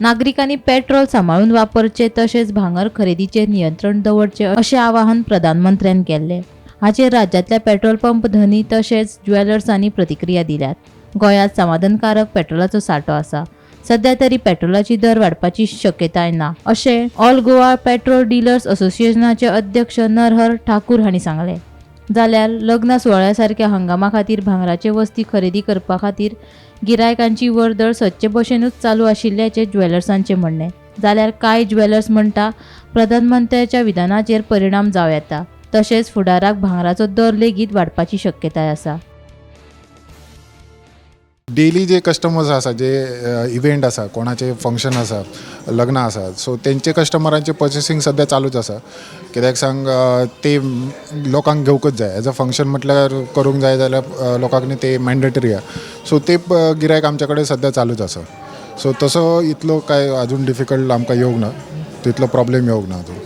नागरिकांनी पेट्रोल सांबाळून वापरचें तशेंच भांगर खरेदीचेर नियंत्रण दवरचें अशें आवाहन प्रधानमंत्र्यान केल्लें. हाचेर राज्यांतल्या पेट्रोल पंप धनी तशेंच ज्वेलर्सांनी प्रतिक्रिया दिल्यात. गोंयांत समाधानकारक पेट्रोलाचो सांठो आसा. सध्या तरी पेट्रोलाची दर वाडपाची शक्यताय ना, अशें ऑल गोवा पेट्रोल डिलर्स असोसिएशनाचे अध्यक्ष नरहर ठाकूर हांणी सांगलें. जाल्यार लग्न सुवाळ्या सारक्या हंगामा खातीर भांगराचे वस्ती खरेदी करपा खातीर गिरायकांची वर्दळ सदचे भशेनूच चालू आशिल्ल्याचें ज्वेलर्सांचें म्हणणें. जाल्यार कांय ज्वेलर्स म्हणटा, प्रधानमंत्र्याच्या विधानाचेर परिणाम जावं येता, तशेंच फुडाराक भांगराचो दर लेगीत वाडपाची शक्यताय आसा. डेली जे कस्टमर्स आसा, जे इव्हेंट आसा, कोणाचे फंक्शन आसा, लग्न आसा, सो तेंचे कस्टमरांचे पर्चेसींग सद्या चालूच आसा. कित्याक सांग, ते लोकांक घेवकूच जाय. एज अ फंक्शन म्हटल्यार करूंक जाय जाल्यार लोकांक न्ही ते मॅन्डेटरी आहा. सो ते गिरायक आमच्या कडेन सद्या चालूच आसा. सो तसो इतलो काय अजून डिफिकल्ट आमकां येवंक ना, तितलो प्रॉब्लेम येवंक ना अजून.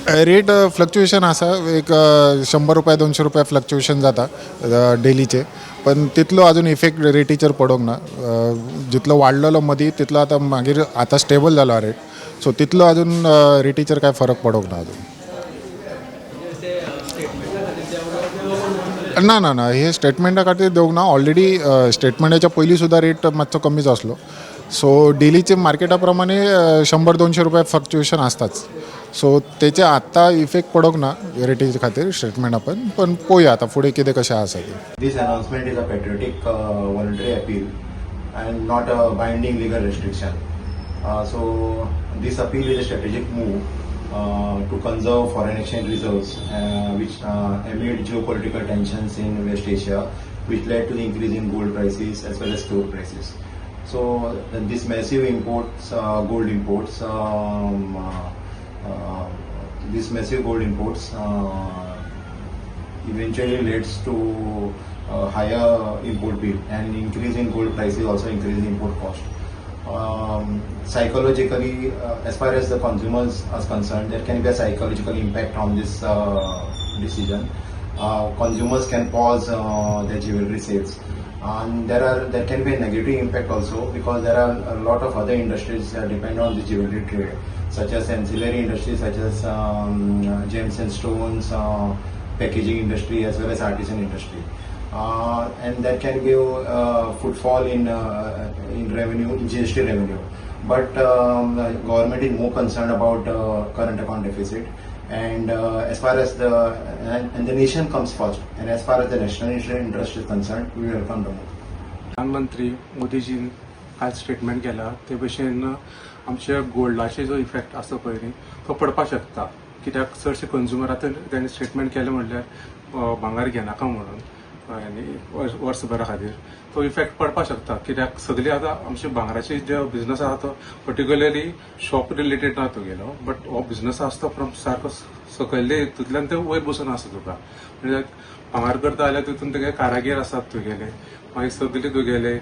रेट फ्लक्च्युएशन आसा, एक 100 रुपया, 200 रुपया फ्लक्च्युएशन जाता डेलीचे, पण तितलो अजून इफेक्ट रेटीचेर पडोंक ना. जितलो वाडलेलो मदीं तितलो आतां मागीर आतां स्टेबल जालो रेट. सो तितलो अजून रेटीचेर कांय फरक पडोंक ना अजून. ना ना ना, हे स्टेटमेंटा खातीर देवंक ना. ऑलरेडी स्टेटमेंटाच्या पयलीं सुद्दां रेट मातसो कमीच आसलो. सो डेलीचे मार्केटा प्रमाणे 100-200 रुपया फ्लक्च्युएशन आसताच. सो तेचे आत्तां इफेक्ट पडोंक ना रेटी खातीर स्टेटमेंटा पण पण पळोवया आतां फुडें कितें कशें आसा तें. This announcement is a patriotic voluntary appeal and not a binding legal restriction. So this appeal is a strategic move to conserve foreign exchange reserves, which amid geopolitical tensions in West Asia, which led to the increase in gold prices as well as crude prices. So this massive imports, gold imports, this massive gold imports eventually leads to higher import bill, and increase in gold prices also increase in import cost. Psychologically, as far as the consumers are concerned, there can be a psychological impact on this decision. Consumers can pause their jewelry sales, and there can be a negative impact also because there are a lot of other industries that depend on the jewelry trade, such as ancillary industries such as gems and stones, packaging industry, as well as artisan industry. And that can give footfall in revenue, in GST revenue. But the government is more concerned about current account deficit, and as far as the and the nation comes first. And as far as the national interest is concerned, we welcome the move. प्रधानमंत्री मोदीजीन काल statement केला ते भशेन आमच्या गोल्डाचे जो effect आसा पळय न्ही, तो पडपाक शकता, कित्याक चडशे कंज्युमर आतां तेणी स्टेटमेंट केलें म्हणल्यार भांगर घेनाका म्हणून आनी वर्सभरा खातीर तो इफेक्ट पडपाक शकता, कित्याक सगळे आतां आमचे भांगराचे जे बिझनस आसा तो पर्टिक्युलरली शॉप रिलेटेड ना तुगेलो, बट हो बिझनस आसा तो फ्रॉम सारको सकयल्ले हितूंतल्यान ते वयर बसून आसा तुका. म्हणजे भांगर करता जाल्यार तितून तुगे कारागीर आसात तुगेले, मागीर सगळे तुगेले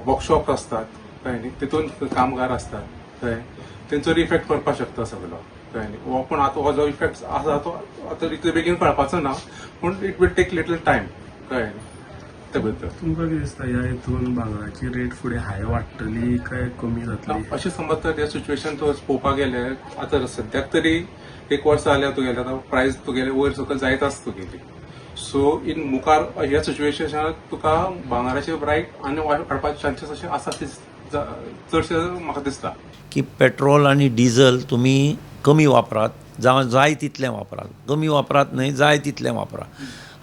वर्कशॉप आसतात, कळ्ळें न्ही, तितून कामगार आसतात, कळ्ळें, तेंचो इफेक्ट पडपाक शकता सगलो, कळ्ळें न्ही. हो पूण आतां हो जो इफेक्ट आसा तो आतां इतले बेगीन कळपाचो ना, पूण it will take little time, कळ्ळें न्ही, ते बद्दल. तुमकां कितें दिसता, ह्या हितून भांगराची रेट फुडें हाय वाडटली काय कमी जातली? अशें समज तर ह्या सिच्युएशन तूं पळोवपाक गेले, आतां सद्याक तरी एक वर्स जाल्यार तुगेलें आतां प्रायस तुगेले वयर सकयल जायत आसा तुगेली. सो इन मुखार ह्या सिच्युएशनाक तुका भांगराचे प्रायस आनी वाडपाचे चान्सीस अशे आसा ते चडशे म्हाका दिसता. की पेट्रोल आनी डिझल तुमी कमी वापरात, जावं जाय तितलें वापरात, कमी वापरात न्हय, जाय तितलें वापरात.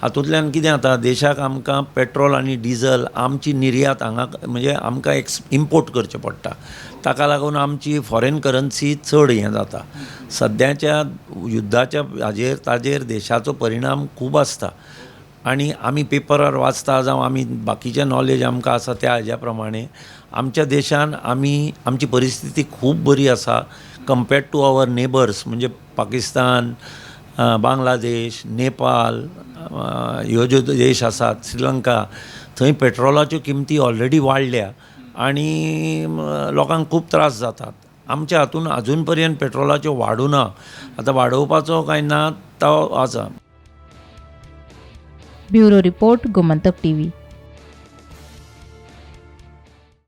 हातूंतल्यान कितें जाता, देशाक आमकां पेट्रोल आनी डिझल आमची निर्यात हांगा म्हणजे आमकां इम्पोर्ट करचें पडटा. ताका लागून आमची फॉरेन करन्सी चड हें जाता. सद्याच्या युद्धाच्या हाजेर ताजेर देशाचो परिणाम खूब आसता आनी आमी पेपरार वाचता जावं आमी बाकीचें नॉलेज आमकां आसा, त्या हाज्या प्रमाणे आमच्या देशान आमी आमची परिस्थिती खूब बरी आसा कंपेर्ड टू our neighbours, म्हणजे पाकिस्तान, बांगलादेश, नेपाल, ह्यो ज्यो देश आसात, श्रीलंका, थंय पेट्रोलाच्यो किमती ऑलरेडी वाडल्या आनी लोकांक खूब त्रास जातात. आमच्या हातून अजून पर्यंत पेट्रोलाच्यो वाडूना. आतां वाडोवपाचो काय ना तो आसा. Bureau report, Gomantak TV.